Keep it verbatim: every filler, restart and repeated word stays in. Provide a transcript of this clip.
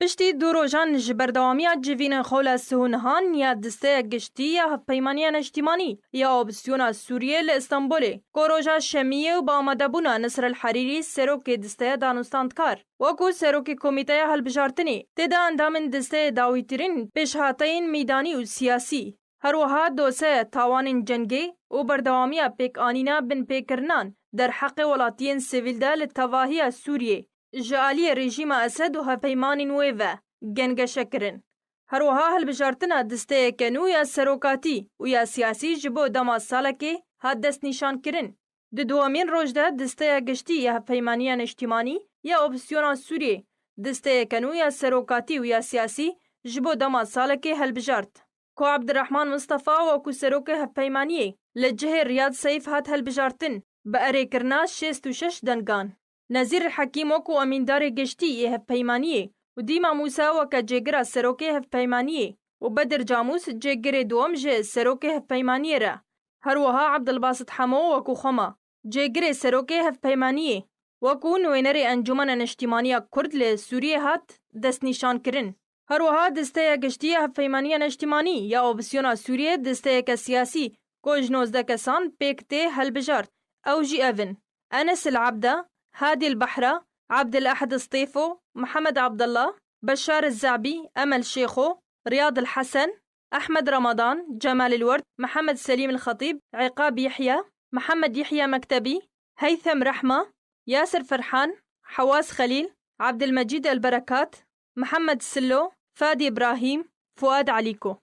Piştî du rojan ji berdewamiya civînên xewla sihûnihan ya Disteya Giştî ya Hevpeymaniya Neştîmanî ya Opozîsyona Sûriyê li Stenbolê, ku roja Şemiyê û bi amadebûna Nisr el Herîrî, serokê disteya danûstandkar, wekû serokê komîteya hilbijartinê, tê de endamên disteyê dawîtirîn, pêşhateyên meydanî û siyasî, her wiha doseya tawanên cengê û berdewamiya pêkanîna binpêkirinan derheqê welatiyên sivîl de li tevahiya Sûriyê ji aliyê rejîma Esed û hevpeymanên wê ve gengeşe kirin. Her wiha hilbijartina disteyeke nû ya serokatî û ya siyasî ji bo dema salekê hat destnîşankirin. Di duyemîn roj de Disteya Giştî ya Hevpeymaniya Neştîmanî ya Opozîsyona Sûriyê disteyeke nû ya serokatî û ya siyasî ji bo dema salekê hilbijart, ku Abdirehman Mistefa wekû serokê hevpeymaniyê li cihê Riyad Seyf hat hilbijartin, bi erêkirina şêst û şeş dengan. Nezîr Hekîm wekû emîndarê giştî yê hevpeymaniyê û Dîma Mûsa weke cêgira serokê hevpeymaniyê û Bedir Camûs cêgirê duwem ji serokê hevpeymaniyê re. Her wiha Abdilbasit Hemo wekû xwema cêgirê serokê hevpeymaniyê, wekû nûênerê Encûmena Neştîmaniya Kurd li Sûriyê hat destnîşankirin. Her wiha Disteya Giştî ya Hevpeymaniya Neştîmanî ya Opozîsyona Sûriyê disteyeke siyasî ku ji nozdeh kesan pêk tê hilbijart. Ew jî ev in: Enes El Abda, Hadi El Bahra, Abdel Ehd Stêfo, Mihemed Abdullah, Beşar El Zabî, Emel Şêxo, Riyad El Hesen, Ehmed Ramadan, Cemal El Werd, Mihemed Selîm El Xetîb, Îqab Yehya, Mihemed Yehya Mektebî, Heythem Rehma, Yasir Ferhan, Hewaz Xelîl, Abdilmecîd El Berekat, Mihemed Silo, Fadî Ibrahîm, Fuad Elîko.